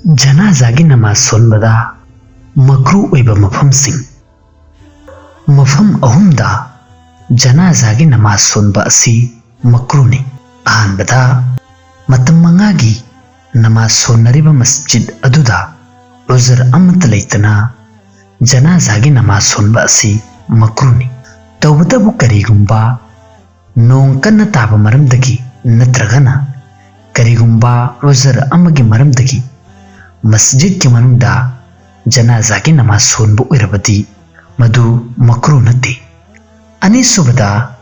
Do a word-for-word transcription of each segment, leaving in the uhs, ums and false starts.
ꯖꯅꯥꯖꯥꯒꯤ ꯅꯃꯥꯖ ꯁꯣꯟꯕꯗ ꯃꯀ꯭ꯔꯨ ꯑꯣꯏꯕ ꯃꯐꯝꯁꯤꯡ꯫ ꯃꯐꯝ ꯑꯍꯨꯝꯗ ꯖꯅꯥꯖꯥꯒꯤ ꯅꯃꯥꯖ ꯁꯣꯟꯕ ꯑꯁꯤ ꯃꯀ꯭ꯔꯨꯅꯤ꯫ ꯑꯍꯥꯟꯕꯗ, ꯃꯇꯝ ꯃꯉꯥꯒꯤ ꯅꯃꯥꯖ ꯁꯣꯟꯅꯔꯤꯕ ꯃꯁꯖꯤꯗ ꯑꯗꯨꯗ ꯎꯖꯔ ꯑꯃꯠꯇ ꯂꯩꯇꯅ ꯖꯅꯥꯖꯥꯒꯤ ꯅꯃꯥꯖ ꯁꯣꯟꯕ ꯑꯁꯤ ꯃꯀ꯭ꯔꯨꯅꯤ꯫ ꯇꯧꯕꯇꯕꯨ ꯀꯔꯤꯒꯨꯝꯕ ꯅꯣꯡ ꯀꯟꯅ ꯇꯥꯕ ꯃꯔꯝꯗꯒꯤ ꯅꯠꯇ꯭ꯔꯒꯅ ꯀꯔꯤꯒꯨꯝꯕ ꯎꯖꯔ ꯑꯃꯒꯤ ꯃꯔꯝꯗꯒꯤ ꯃꯁꯖꯤꯗꯀꯤ ꯃꯅꯨꯡꯗ ꯖꯅꯥꯖꯥꯒꯤ ꯅꯃꯥꯖ ꯁꯣꯟꯕ ꯑꯣꯏꯔꯕꯗꯤ ꯃꯗꯨ ꯃꯀ꯭ꯔꯨ ꯅꯠꯇꯦ꯫ ꯑꯅꯤꯁꯨꯕꯗ,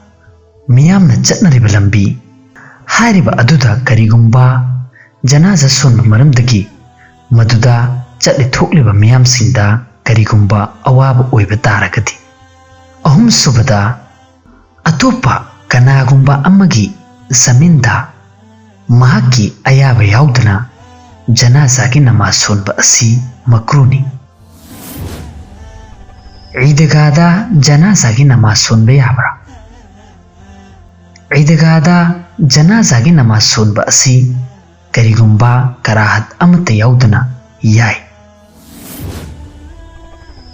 ꯃꯤꯌꯥꯝꯅ ꯆꯠꯅꯔꯤꯕ ꯂꯝꯕꯤ ꯍꯥꯏꯔꯤꯕ ꯑꯗꯨꯗ ꯀꯔꯤꯒꯨꯝꯕ ꯖꯅꯥꯖꯥ ꯁꯣꯟꯕ ꯃꯔꯝꯗꯒꯤ ꯃꯗꯨꯗ ꯆꯠꯂꯤ ꯊꯣꯛꯂꯤꯕ ꯃꯤꯌꯥꯝꯁꯤꯡꯗ ꯀꯔꯤꯒꯨꯝꯕ ꯑꯋꯥꯕ ꯑꯣꯏꯕ ꯇꯥꯔꯒꯗꯤ꯫ ꯑꯍꯨꯝꯁꯨꯕꯗ, ꯑꯇꯣꯞꯄ ꯀꯅꯥꯒꯨꯝꯕ ꯑꯃꯒꯤ ꯖꯃꯤꯟꯗ ꯃꯍꯥꯛꯀꯤ ꯑꯌꯥꯕ ꯌꯥꯎꯗꯅ ꯖꯅꯥꯖꯥꯒꯤ ꯅꯃꯥꯖ ꯁꯣꯟꯕ ꯑꯁꯤ ꯃꯀ꯭ꯔꯨꯅꯤ꯫ ꯏꯗꯒꯥꯗ ꯖꯅꯥꯖꯥꯒꯤ ꯅꯃꯥꯖ ꯁꯣꯟꯕ ꯌꯥꯕ꯭ꯔꯥ? ꯏꯗꯒꯥꯗ ꯖꯅꯥꯖꯥꯒꯤ ꯅꯃꯥꯖ ꯁꯣꯟꯕ ꯑꯁꯤ ꯀꯔꯤꯒꯨꯝꯕ ꯀꯔꯥꯍꯠ ꯑꯃꯠꯇ ꯌꯥꯎꯗꯅ ꯌꯥꯏ꯫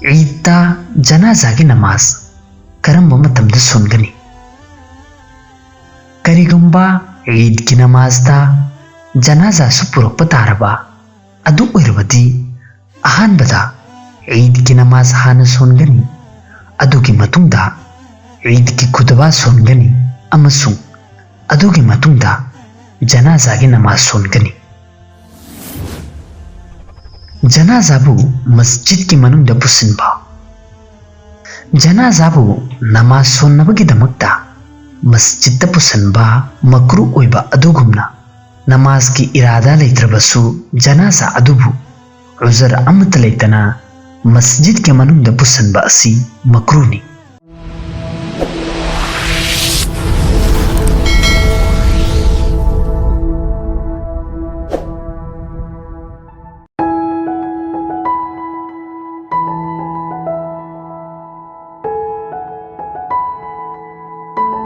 ꯏꯗꯇ ꯖꯅꯥꯖꯥꯒꯤ ꯅꯃꯥꯖ ꯀꯔꯝꯕ ꯃꯇꯝꯗ ꯁꯣꯟꯒꯅꯤ? ꯀꯔꯤꯒꯨꯝꯕ ꯏꯗꯀꯤ ꯅꯃꯥꯖꯇ ꯖꯅꯥꯖꯥꯁꯨ ꯄꯨꯔꯛꯄ ꯇꯥꯔꯕ ꯑꯗꯨ ꯑꯣꯏꯔꯕꯗꯤ, ꯑꯍꯥꯟꯕꯗ ꯏꯗꯀꯤ ꯅꯃꯥꯖ ꯍꯥꯟꯅ ꯁꯣꯟꯒꯅꯤ, ꯑꯗꯨꯒꯤ ꯃꯇꯨꯡꯗ ꯏꯗꯀꯤ ꯈꯨꯇꯕꯥ ꯁꯣꯟꯒꯅꯤ ꯑꯃꯁꯨꯡ ꯑꯗꯨꯒꯤ ꯃꯇꯨꯡꯗ ꯖꯅꯥꯖꯥꯒꯤ ꯅꯃꯥꯖ ꯁꯣꯟꯒꯅꯤ꯫ ꯖꯅꯥꯖꯥꯕꯨ ꯃꯁꯖꯤꯗꯀꯤ ꯃꯅꯨꯡꯗ ꯄꯨꯁꯤꯟꯕ꯫ ꯖꯅꯥꯖꯥꯕꯨ ꯅꯃꯥꯖ ꯁꯣꯟꯅꯕꯒꯤꯗꯃꯛꯇ ꯃꯁꯖꯤꯗꯇ ꯄꯨꯁꯤꯟꯕ ꯃꯀ꯭ꯔꯨ ꯑꯣꯏꯕ ꯑꯗꯨꯒꯨꯝꯅ, ꯅꯃꯥꯖꯀꯤ ꯏꯔꯥꯗꯥ ꯂꯩꯇ꯭ꯔꯕꯁꯨ ꯖꯅꯥꯖꯥ ꯑꯗꯨꯕꯨ ꯎꯖꯔ ꯑꯃꯠꯇ ꯂꯩꯇꯅ ꯃꯁꯖꯤꯗꯀꯤ ꯃꯅꯨꯡꯗ ꯄꯨꯁꯤꯟꯕ ꯑꯁꯤ ꯃꯀ꯭ꯔꯨꯅꯤ꯫